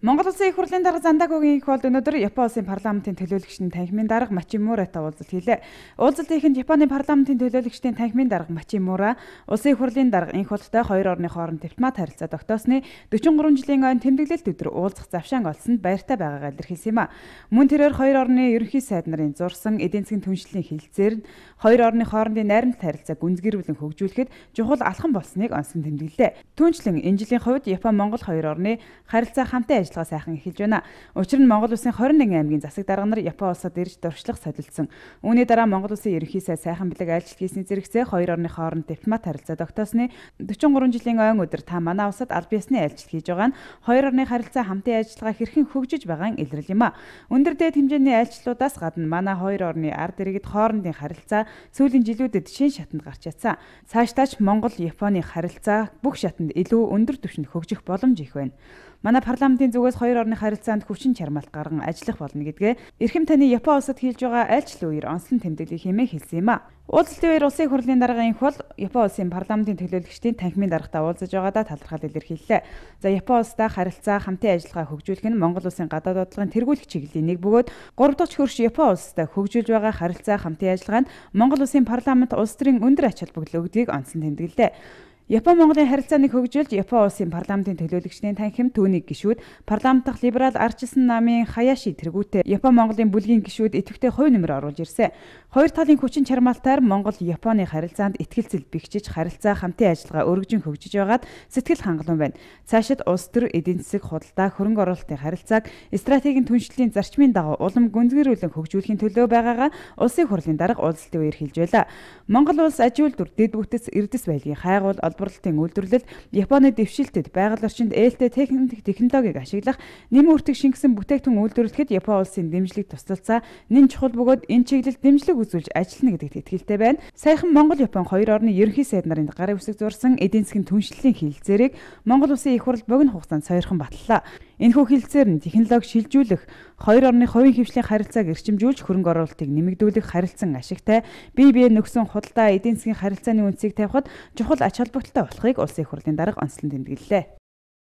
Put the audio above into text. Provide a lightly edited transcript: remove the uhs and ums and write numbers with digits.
Монгол Улсын Их Хурлын дарга Зандагогийн их бол өнөөдөр Япон улсын парламентын төлөөлөгчдийн танхимын дарга Мачимуратай уулзалт хийлээ. Уулзалтын эхэнд Японы парламентын төлөөлөгчдийн танхимын дарга Мачимура Улсын Их Хурлын дарга инх болтой хоёр орны хооронд дипломат харилцаа тогтоосны 43 жилийн ойн тэмдэглэлт өдөр уулзах завшаан олсонд баяртай байгаагаа илэрхийлсэн юм а. Мөн тэрээр хоёр орны ерөнхий сайд нарын зурсан эдийн засгийн түншлэлийн хилцээр нь хоёр орны хоорондын найрамдалт харилцааг гүнзгийрүүлэн хөгжүүлэхэд чухал алхам болсныг онцлон тэмдэглэлээ. Түүнчлэн энэ жилийн хувьд Япон Монгол хоёр орны харилцаа хамтын ажиллагаа сайхан эхэлж байна. Учир нь Монгол улсын 21 аймгийн засаг дарга нар Япон улсад ирж туршлага солилцсон. Үүний дараа Монгол улсын ерөнхий сайд сайхан бэлэг айлчлал хийсний зэрэгцээ хоёр орны хооронд дипломат харилцаа тогтоосны 43 жилийн ойн өдөр та манай улсад аль биесны айлчлал хийж байгаа нь хоёр орны харилцаа хамтын ажиллагаа хэрхэн хөгжиж байгааг илрэл юм а. Өндөр дээд хэмжээний айлчлалуудаас гадна манай хоёр орны ард иргэд хоорондын харилцаа сүүлийн жилүүдэд шин шатанд гарч ятсан. Цаашдаа ч Монгол Японы харилцаа бүх шатанд илүү өндөр түвшинд хөгжих боломж их байна. Манай парламентын зүгээс хоёр орны харилцаанд хүчин чармаалт гарган ажиллах болно гэдгээ эрхэм таны Япон улсад хийж байгаа айлчлал үеэр онцлон тэмдэглэх хэмээн хэлсэн юм а. Уулзалтын үеэр Улсын Их Хурлын дарга инх бол Япон улсын парламентын төлөөлөгчдийн танхимын даргатай уулзаж байгаадаа талархал илэрхийллээ. За Япон улстай харилцаа хамтын ажиллагаа хөгжүүлэх нь Монгол улсын гадаад бодлогын тэргуулах чиглэлийн нэг бөгөөд 3 дахь хөрш Япон улстай хөгжүүлж байгаа харилцаа хамтын ажиллагаанд Монгол улсын парламент улс төрийн өндөр ач холбогдол өгдгийг онцлон тэмдэглэлээ. Япон Монголын харилцааныг хөгжүүлж Япон улсын парламентын төлөөлөгчдийн танхим түүнийг гишүүд парламент дахь либерал ардчилсан намын Хаяши тэргүүтээ Япон Монголын бүлгийн гишүүд идэвхтэй хувь нэмэр оруулж ирсэн. Хоёр талын хүчин чармаалтаар Монгол Японы харилцаанд итгэлцэл бэхжиж харилцаа хамтын ажиллагаа өргөжин хөгжиж байгаад сэтгэл хангалуун байна. Цаашид улс төр эдийн засаг худалдаа хөрөнгө оруулалтын харилцааг стратегийн түншлэлийн зарчмын дагуу улам гүнзгийрүүлэн хөгжүүлэхийн төлөө байгаагаа Улсын Их Хурлын дарга уулзалтын үеэр хэлж байлаа. Монгол улс аж үйлдвэр дэд бүтэц эрдэс баялагын хайгуул олборлолтын үйлдвэрлэлд Японы дэвшилтэд байгаль орчинд ээлтэй техник технологиг ашиглах нэмэн үртэг шингэсэн бүтээгдэхүүн үйлдвэрлэхэд Япон улсын дэмжлэг туслалцаа нэн чухал бөгөөд энэ чиглэлд дэмжлэг үзүүлж ажиллана гэдэгт итгэлтэй байна. Саяхан Монгол Япон хоёр орны ерөнхий сайд нарын гарын үсэг зурсан эдийн засгийн түншлэлийн хилцээрийг Монгол улсын Их Хурл богино хугацаанд сойрхон батллаа. Энэхүү хилцээр нь технологи шилжүүлэх, хоёр орны хувийн хэвшлийн харилцааг эрчимжүүлж хөрөнгө оруулалтыг нэмэгдүүлэх харилцан ашигтай, бие бие нөхсөн худалдаа эдийн засгийн харилцааны үндсийг тавихад чухал ач холбогдолтой болохыг Улсын Их Хурлын дарга онцлон тэмдэглэлээ.